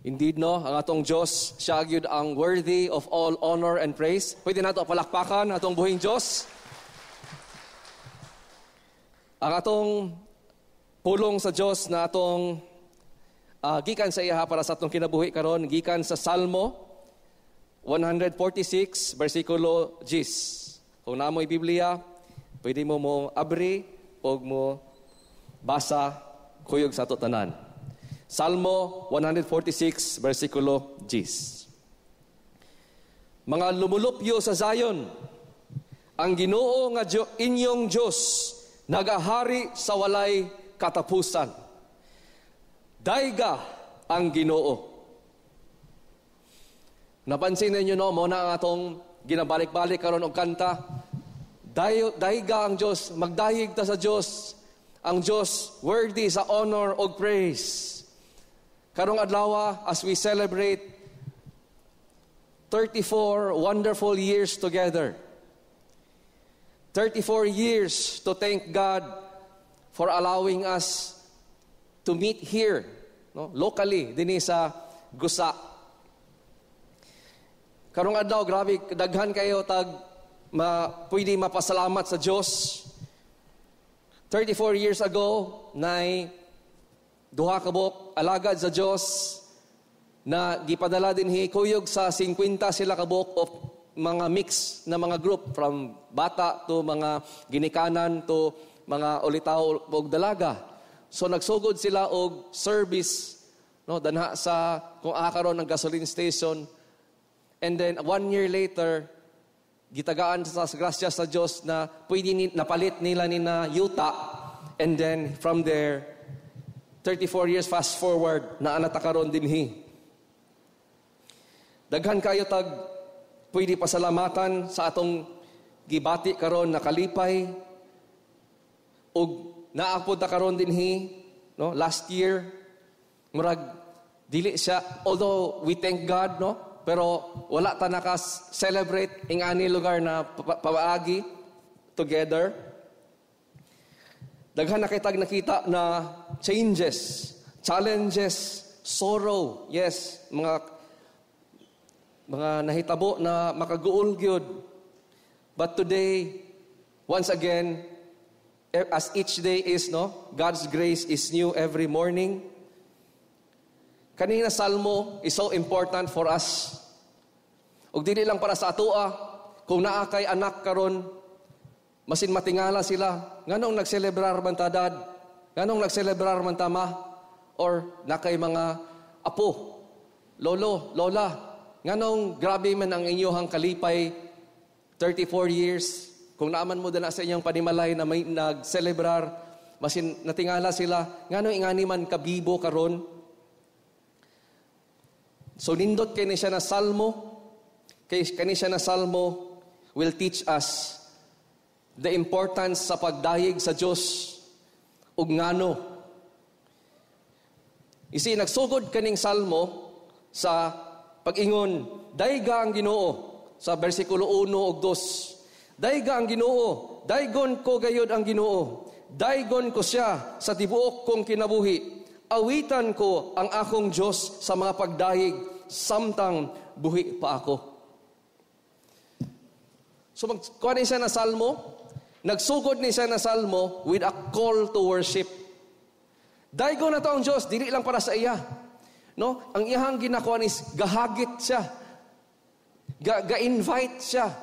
Indeed, no, ang atong Diyos, siya gyud ang worthy of all honor and praise. Pwede nato palakpakan atong buhing Diyos. Ang atong pulong sa Diyos na atong gikan sa iya para sa atong kinabuhi karon, gikan sa Salmo 146 bersikulo 10. Kung naa moy Biblia, pwede mo mo abri og mo basa kuyog sa ato tanan. Salmo 146 bersikulo 10. Mga lumulupyo sa Zion, ang Ginoo nga inyong Diyos nagahari sa walay katapusan. Dayga ang Ginoo. Napansin ninyo, no, mao na ang atong ginabalik-balik karon og kanta. Dayga ang Diyos, magdayeg ta sa Diyos. Ang Diyos worthy sa honor og praise. Karong adlaw, as we celebrate 34 wonderful years together. 34 years to thank God for allowing us to meet here, no, locally dinhi sa Gusa. Karong adlaw, grabe daghan kayo tag pwede mapasalamat sa Dios. 34 years ago, nay duha ka buok alagad sa Dios na gipadala dinhi, kuyog sa 50 sila kabuok of mga mix na mga group, from bata to mga ginikanan to mga ulitaw og dalaga. So nagsugod sila og service, no, danha sa kung asa karon ng gasoline station. And then one year later, gitagaan sa grasya sa Dios na pwede napalit nila ni na yuta, and then from there, 34 years fast forward, naa na ta karon dinhi. Daghan kayo tag pwede pasalamatan sa atong gibati karon na kalipay ug naa pod ta karon dinhi, no? Last year, murag dili siya, although we thank God, no, pero wala ta naka celebrate ing ani lugar na paagi together. Daghan na kitag nakita na changes, challenges, sorrow, yes, mga nahitabo na makaguol gyud. But today, once again, as each day is, no, God's grace is new every morning. Kanina salmo is so important for us. Ug dili lang para sa atoa, kung naa kay anak karon, masin matingala sila, "Nganong nagselebrar man ta, Dad? Nganong nagselebrar man ta, Ma?" Or naa kay mga apo, "Lolo, Lola, nganong grabe man ang inyong kalipay 34 years?" Kung naa man mo dana sa inyong panimalay na may nagselebrar, masin natingala sila, "Nganong ingani man kabibo karon?" So nindot kay ni siya na salmo, kay kani siya na salmo will teach us the importance sa pagdayeg sa Dios ug ngano. Isi nagsugod kaning salmo sa pag-ingon, "Dayga ang Ginoo," sa bersikulo 1 ug 2. "Dayga ang Ginoo, daygon ko gayud ang Ginoo. Daygon ko siya sa tibuok kong kinabuhi. Awitan ko ang akong Dios sa mga pagdayeg samtang buhi pa ako." So magkuha ni siya na salmo, nagsugod ni siya na salmo with a call to worship. Daygon nato ang Diyos, dili lang para sa iya. No? Ang iyang ginakuha is gahagit siya. Ga-invite siya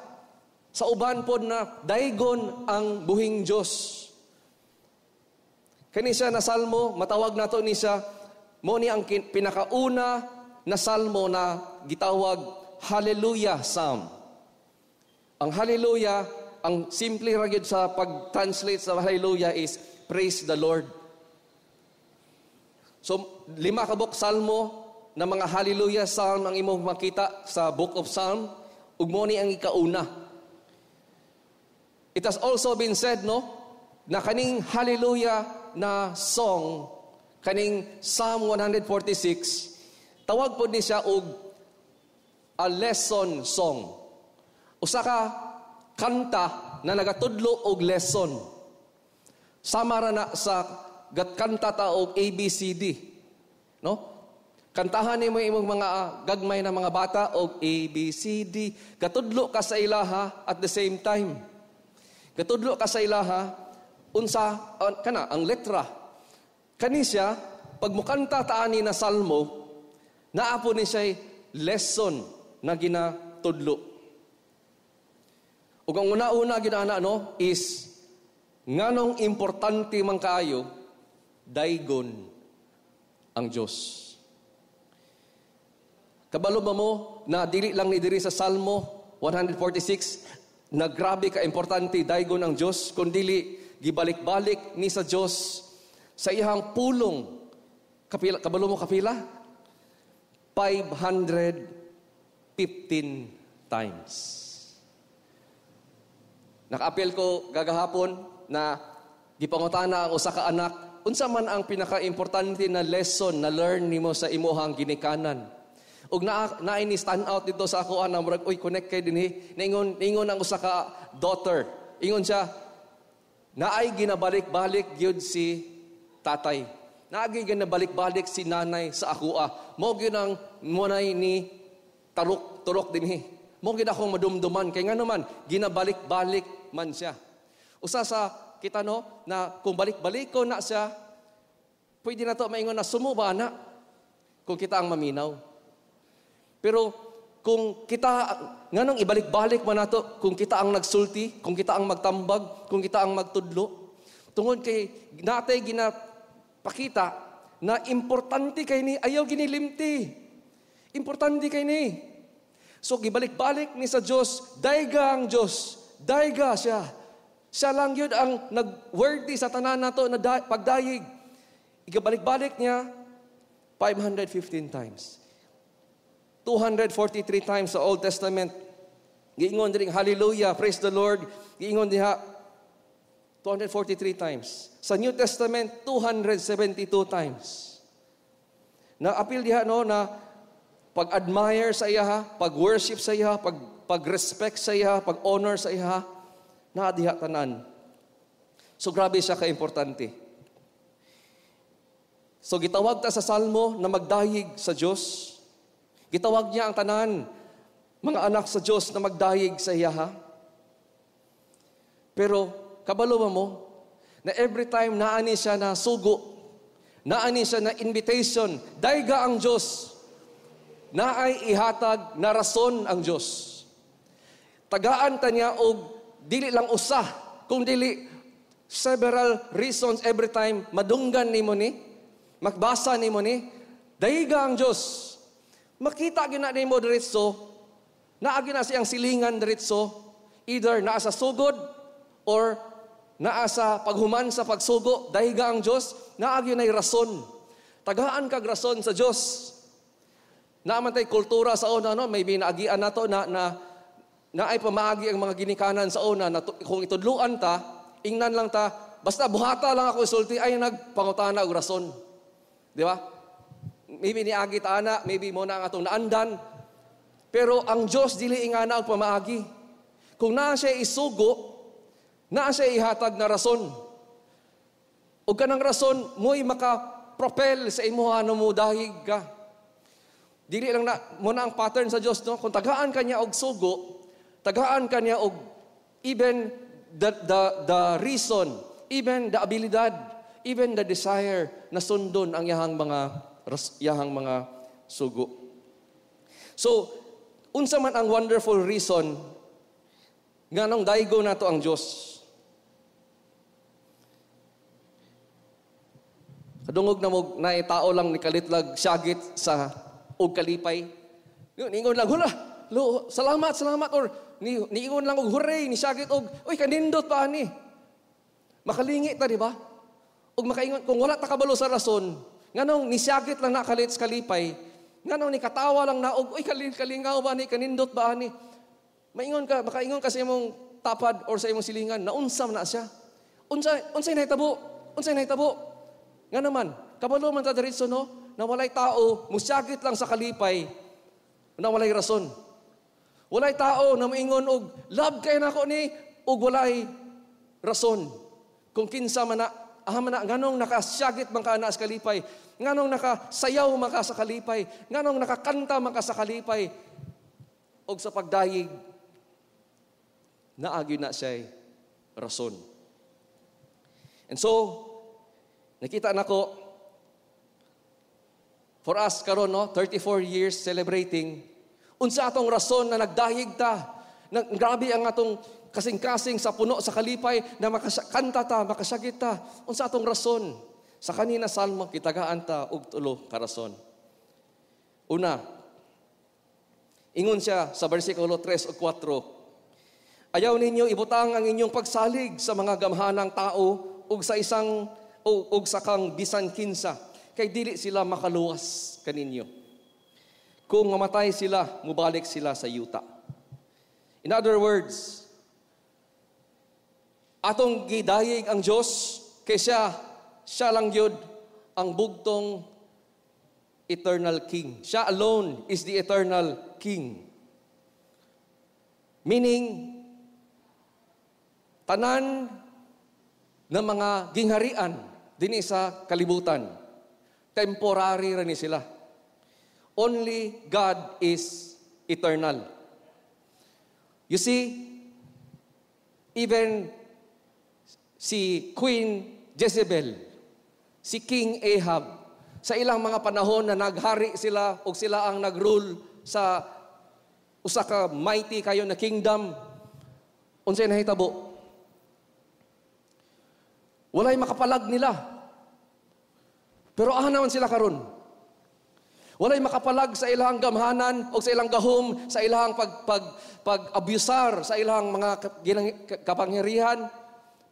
sa uban pod na daygon ang buhing Diyos. Kani siya na salmo, matawag nato ni siya, mao ni ang pinakauna na salmo na gitawag Hallelujah Psalm. Ang Hallelujah, ang simple ra gyud sa pag-translate sa Hallelujah is "Praise the Lord." So, lima ka buok salmo na mga Hallelujah Psalm ang imong makita sa Book of Psalm, ug mao ni ang ikauna. It has also been said, no, na kaning Hallelujah na song, kaning Psalm 146, tawag pod ni siya og a lesson song. Usa ka kanta na nagatudlo og lesson. Sama ra na sa gat kanta ta og ABCD. No? Kantahan nimo imong mga gagmay na mga bata og A B C D. Gatudlo ka sa ilaha at the same time. Gatudlo ka sa ilaha unsa kana ang letra. Kani siya pag mukanta ta ani na salmo, naa po ni siya lesson na ginatudlo. Ug ang una-una ginaana no is nganong importante man kaayo daygon ang Dios. Kabalo ba mo na dili lang ni diri sa Salmo 146 na grabe ka importante daygon ang Dios, kundili gibalik-balik ni sa Dios sa iyang pulong. Kapila, kabalo mo kapila? 515 times. Naka-apil ko gagahapon na gipangutana ang usa ka anak, unsa man ang pinaka-importante na lesson na learn nimo sa imuhang ginikanan? Ug naa ni stand out dito sa ako ana, murag uy, connect kay dinhi. Ningon ang usa ka daughter. Ingon siya, naay ginabalik-balik gyud si tatay. Naagi ginabalik-balik si nanay sa akoa. Mo gyud ang munay ni tarok turok dinhi. Mo gyud akong madumduman kay ngano man ginabalik-balik man siya. Usa sa kita no na kung balik-balik ko na siya, pwede na to maingon na sumuba na kung kita ang maminaw. Pero kung kita, nganong ibalik-balik man nato, kung kita ang nagsulti, kung kita ang magtambag, kung kita ang magtudlo, tungod kay natay ginapakita na importante kay ni, ayaw ginilimti. Importante kay ni. So gibalik-balik ni sa Dios, dayga ang Dios, dayga siya. Siya lang yun ang nag-worthy sa tanan nato na pagdayig. Igabalik-balik niya 515 times. 243 times sa Old Testament. Giingon diri, hallelujah, praise the Lord. Giingon diha 243 times. Sa New Testament, 272 times. Na-appeal diha no na pag-admire sa iya, pag-worship sa iya, pag-respect sa iya, pag-honor sa iya, naa diha tanan. So grabe siya ka-importante. So gitawag ta sa Salmo na magdayig sa Dios. Gitawag niya ang tanan, mga anak sa Dios na magdayig sa iya. Pero kabalo ba mo na every time naani siya na sugo, naani siya na invitation, dayga ang Dios, naay ihatag na rason ang Dios. Tagaan ta niya og dili lang usa, kung dili several reasons every time madunggan nimo ni, magbasa nimo ni, dayga ang Dios. Makita gina nimo diretso, naa gina siyang silingan diretso, either naa sa sugod or naa sa paghuman sa pagsugo, dayga ang Dios, naa gyud nay rason. Tagaan kag rason sa Dios. Naa man tay kultura sa una no, maybe naagian nato na na naay pamaagi ang mga ginikanan sa una na kung itudluan ta, ingnan lang ta, basta buhata lang ako isulti ay nagpangutana og rason. Di ba? Maybe niagi ta ana, maybe mo na ang atong naandan. Pero ang Dios dili ingana og pamaagi. Kung naa siya isugo, naa siya ihatag na rason. Ug kanang rason mo'y maka-propel sa imuha no mo dahig ka. Dili lang na mo na ang pattern sa Dios no, kung tagaan ka niya og sugo, tagaan ka niya og even the reason, even the abilidad, even the desire na sundon ang iyahang mga sugo. So, unsa man ang wonderful reason nganong daygo nato ang Dios? Kadungog na mo naay tao lang ni kalitlag syagit sa og kalipay. Niingon lang, hula, lo, salamat, salamat, or niingon lang og hooray, ni syagit og, uy, kanindot pa ani. Makalingi ta, di ba? Og makaingon, kung wala ta kabalo sa rason, nganong nisyagit lang nakalit sa kalipay, nganong nikatawa lang na og, uy, kalingaw ba ni, kanindot ba ani? Maingon ka, makaingon ka sa imong tapad or sa imong silingan, naunsa na siya. Unsay nahitabo? Unsay nahitabo? Nga naman, kabalo man ta diretso no, na walay tao, musyagit lang sa kalipay, na walay rason. Walay tao na moingon og love kay nako ni og walay rason. Kung kinsa man na. Ah, man na, nganong nakasyagit man ka na sa kalipay? Nganong nakasayaw man ka sa kalipay? Nganong nakakanta man ka sa kalipay? Og sa pagdayeg, naa gyud na siya'y rason. And so, nakita nako, for us karon, no, 34 years celebrating, unsa atong rason na nagdayeg ta, na grabe ang atong kasing-kasing sa puno sa kalipay na makakanta ta, makasyagit ta? Unsa atong rason? Sa kanina salmo, gitagaan ta og tulo ka rason. Una, ingon siya sa bersikulo 3 ug 4, "Ayaw ninyo ibutang ang inyong pagsalig sa mga gamhanang tao ug sa isang o ug sa kang bisan kinsa, kay dili sila makaluwas kaninyo. Kung mamatay sila, mubalik sila sa yuta." In other words, atong gidayeg ang Dios kay siya lang gyud ang bugtong eternal King. Siya alone is the eternal King. Meaning, tanan ng mga gingharian dinhi sa kalibutan, temporary ra ni sila. Only God is eternal. You see, even si Queen Jezebel, si King Ahab, sa ilang mga panahon na naghari sila o sila ang nag-rule sa usa ka mighty kayo na kingdom, unsay nahitabo? Walay makapalag nila. Pero aha naman sila karon? Walay makapalag sa ilang gamhanan o sa ilang gahom, sa ilang pag pag pag-abusar sa ilang mga kapangyarihan.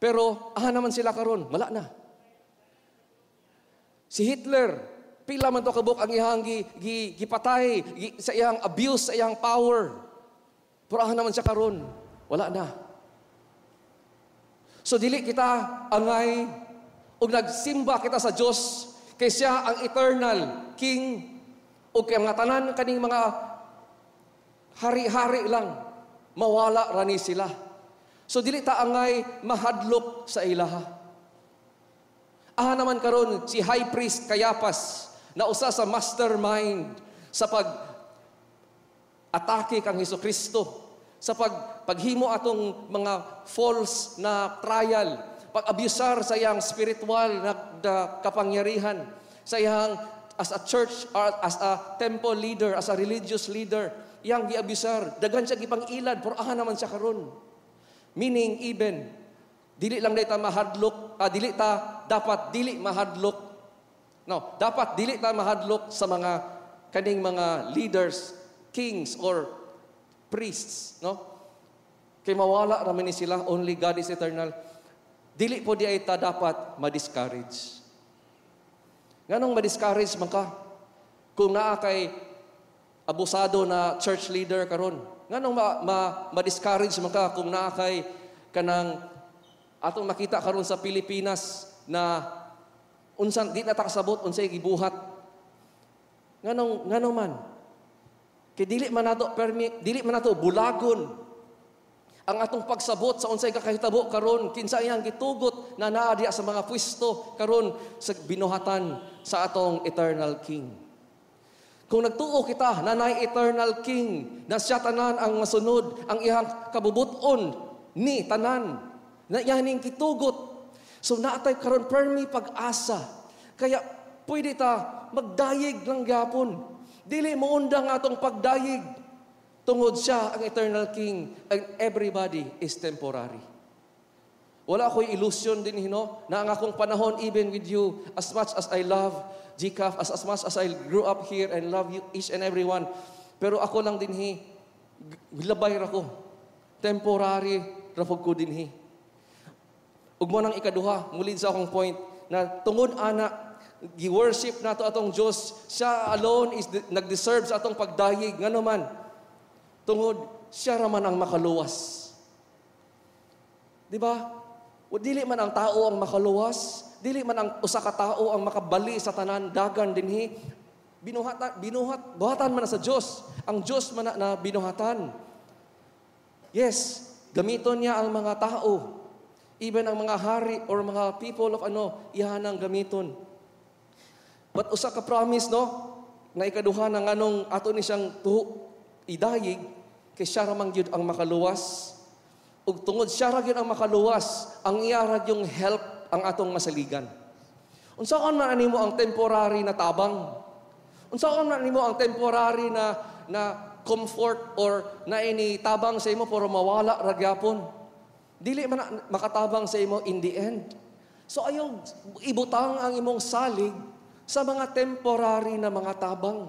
Pero aha naman sila karon? Wala na. Si Hitler, pila man to kabuk ang iyang gipatay sa iyang abuse, sa iyang power. Pero aha naman siya karon? Wala na. So dili kita angay og nagsimba kita sa Dios kay siya ang eternal King, ug kay mga tanan kaning mga hari-hari lang, mawala ra ni sila. So dili ta angay mahadlok sa ilaha. Aha naman karon si High Priest Caiaphas na usa sa mastermind sa pag atake kang Hesus Kristo, sa paghimo atong mga false na trial, pag-abusar sa iyang spiritual na kapangyarihan, sa iyang as a church or as a temple leader, as a religious leader, iyang giabusar. Daghan siya gipang-ilad, pero aha naman siya karon? Meaning, even dili lang ta mahadlok, dili ta dapat dili mahadlok. No, dapat dili ta mahadlok sa mga kaning mga leaders, kings or priests, no? Kay mawala ra man ni sila, only God is eternal. Dili po diay ta dapat ma-discourage. Nganong ma-discourage man ka kung naa kay abusado na church leader karon? Nganong ma-discourage man ka kung naa kay kanang atong makita karon sa Pilipinas na unsan di na ta kasabot unsay gibuhat? Nganong man? Kay dili man nato permi, dili man nato bulagon ang atong pagsabot sa unsay kakahitabo karon, kinsa iyang gitugot na naa diha sa mga pwesto karon sa binuhatan sa atong eternal King. Kung nagtuo kita na naay eternal King, na siya tanan ang masunod, ang iyang kabubuton ni tanan, na iyang ning gitugot. So naatay karon permi pag-asa. Kaya pwede ta magdayeg lang gyapon. Dili mo undang atong pagdayeg. Tungod siya ang eternal King and everybody is temporary. Wala ako'y illusion din hino na ang akong panahon, even with you, as much as I love GCAF, as much as I grew up here and love you each and every one. Pero ako lang din hi, labay ra ko. Temporary ra pud ko din hi. Ug mo nang ikaduha, mulid sa akong point, na tungod ana, gi-worship nato atong Dios, siya alone is nag-deserve sa atong pagdayeg. Ngano man? Tungod siya ra man ang makaluwas. Di ba? O dili man ang tao ang makaluwas, dili man ang usa ka tao ang makabali sa tanan dagan dinhi. Binuhatan, binuhat, buhatan man na sa Dios. Ang Dios man na binuhatan. Yes, gamiton niya ang mga tao. Even ang mga hari or mga people of ano, iyaha nang gamiton. But usa ka promise, no, na ikaduha na nganong ato ni siyang tuho idayig, kay siya ra man gyud ang makaluwas. Ug tungod siya ra gyud ang makaluwas, ang iya ra yung help ang atong masaligan. Unsaon man nimo ang temporary na tabang? Unsaon man nimo ang temporary na comfort or na ini tabang sa imo pero mawala ra gyapon? Dili man makatabang sa imo in the end. So ayaw ibutang ang imong salig sa mga temporary na mga tabang.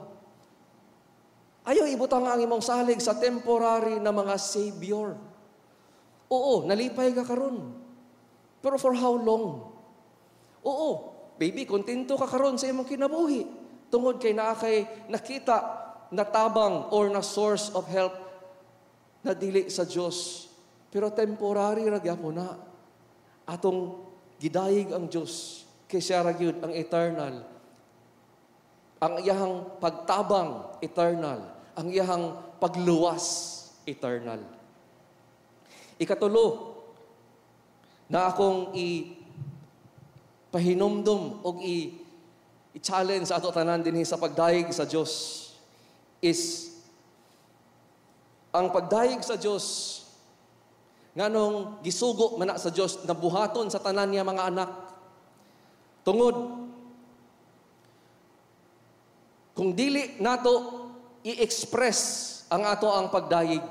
Ayaw ibutang ang imong salig sa temporary na mga savior. Oo, nalipay ka karon. Pero for how long? Oo, baby, kontento ka karon sa imong kinabuhi. Tungod kay naa kay nakita na tabang or na source of help na dili sa Dios. Pero temporary ra gyapon na. Atong gidayig ang Dios kay siya ra gyud ang eternal. Ang iyahang pagtabang eternal, ang iyahang pagluwas eternal. Ikatulo na akong i pahinumdum og i-challenge sa ato tanan dinhi sa pagdayeg sa Dios is ang pagdayeg sa Dios, nganong gisugo man na sa Dios na buhaton sa tanan niya mga anak, tungod kung dili nato i-express ang ato ang pagdayeg,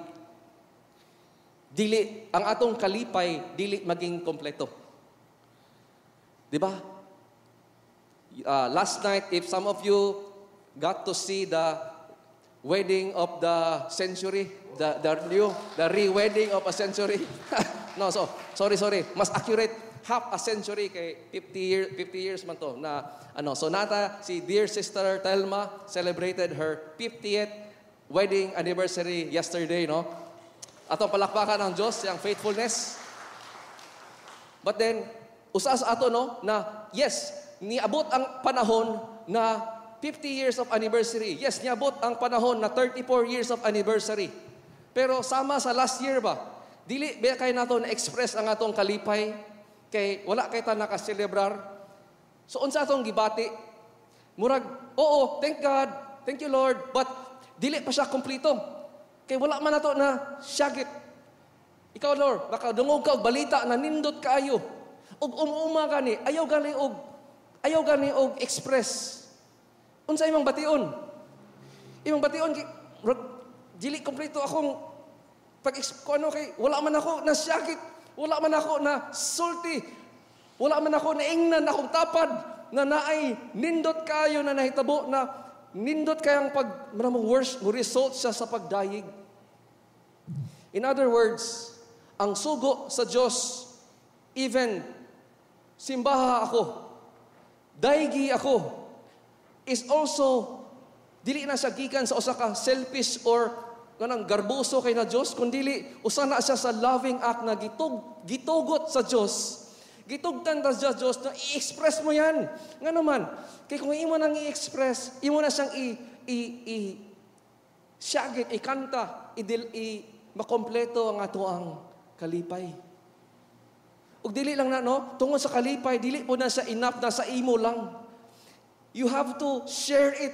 dili ang atong kalipay, dili maging kompleto. Di ba? Last night, if some of you got to see the wedding of the century, the new, the re-wedding of a century. No, so, sorry, sorry. Mas accurate, half a century kay 50 year, 50 years man to na ano. So nata si dear Sister Telma celebrated her 50th wedding anniversary yesterday, no? Atong palakpakan ang Diyos, yang faithfulness. But then, usa sa ato, no, na yes, niabot ang panahon na 50 years of anniversary. Yes, niabot ang panahon na 34 years of anniversary. Pero sama sa last year ba, dili ba kay nato na-express ang atong kalipay kay wala kay ta nakaselebrar? So unsa atong gibati? Murag, oo, thank God, thank you, Lord, but dili pa siya kompleto. Kay wala man nato na syagit. Ikaw, Lord, makadungog ka og balita na nindot kaayo. Ug umuuma gani, ayaw gani og express. Unsa imong bation? Imong bation kay murag, dili kompleto akong pag ko ano kay wala man ako na syagit, wala man ako na sulti, wala man ako na ingnan akong tapad na naay nindot kayo na nahitabo na nindot kayang pag mo worst mo result siya sa pagdayig. In other words, ang sugo sa Diyos, even simbaha ako, daygi ako, is also dili na siya gikan sa usa ka selfish or kanang garboso kay na Dios, kundili usa na siya sa loving act na gitugot sa Dios. Gitugtan ta sa Dios na i-express mo yan. Nga naman, kay kung imo nang i-express, imo na siyang i i i syagit, ikanta, idil, i makompleto ang ato ang kalipay. Ug dili lang na, no, tungod sa kalipay, dili po na sa enough na sa imo lang. You have to share it.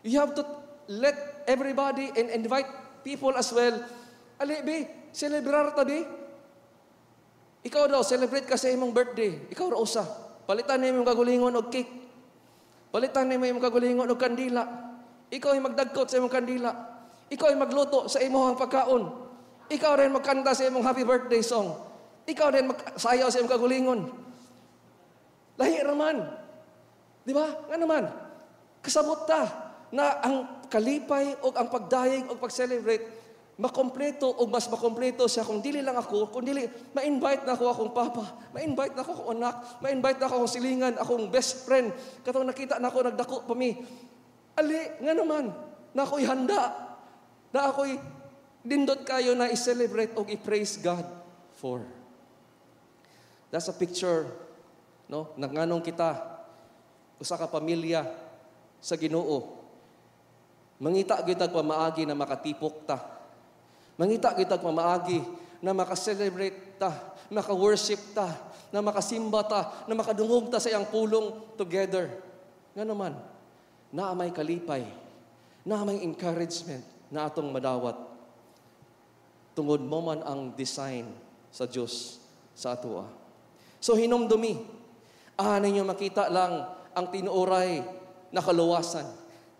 You have to let everybody and invite people as well. Ali, be, celebrar ta, be. Ikaw daw, celebrate ka sa imong birthday. Ikaw ra usa. Palitan nimo imong kagulingon og cake. Palitan nimo imong kagulingon og kandila. Ikaw ay magdagkot sa imong kandila. Ikaw ay magluto sa imong pagkaon. Ikaw rin magkanta sa imong happy birthday song. Ikaw rin magsayaw sa imong kagulingon. Lahi raman. Di ba? Nga naman. Kasabot ta na ang kalipay o ang pagdayeg o pag-celebrate makompleto o mas makompleto siya kung dili lang ako, kung dili, ma-invite na ako akong papa, ma-invite na ako akong anak, ma-invite na ako akong silingan, akong best friend, katong nakita na ako, nagdako pa mi. Ali, nga naman, na ako'y handa, na ako'y dindot kayo na i-celebrate o i-praise God for. That's a picture, no, na nganong kita, usa ka pamilya sa Ginoo. Mangita gyud tag pamaagi na makatipok ta. Mangita gyud tag pamaagi na maka-celebrate ta, maka-worship ta, na makasimba ta, na makadungog ta sa iyang pulong together. Nga naman, naa may kalipay, naa may encouragement na atong madawat. Tungod mao man ang design sa Diyos sa atoa. So hinumdumi, aha ninyo makita lang ang tinuoray na kaluwasan.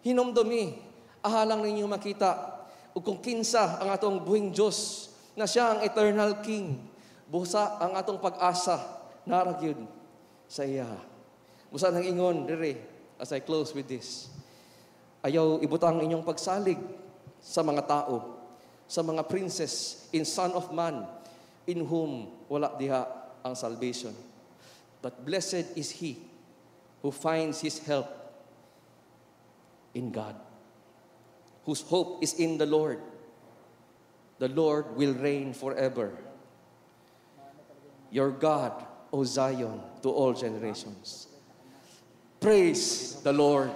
Hinumdumi, aha lang ninyo makita ug kung kinsa ang atong buhing Diyos na siya ang eternal King. Busa ang atong pag-asa naa ra gyud sa iya. Busa nang ingon dire, as I close with this. Ayaw ibutang inyong pagsalig sa mga tao, sa mga princes, in son of man, in whom wala diha ang salvation. But blessed is he who finds his help in God, whose hope is in the Lord. The Lord will reign forever. Your God, O Zion, to all generations. Praise the Lord.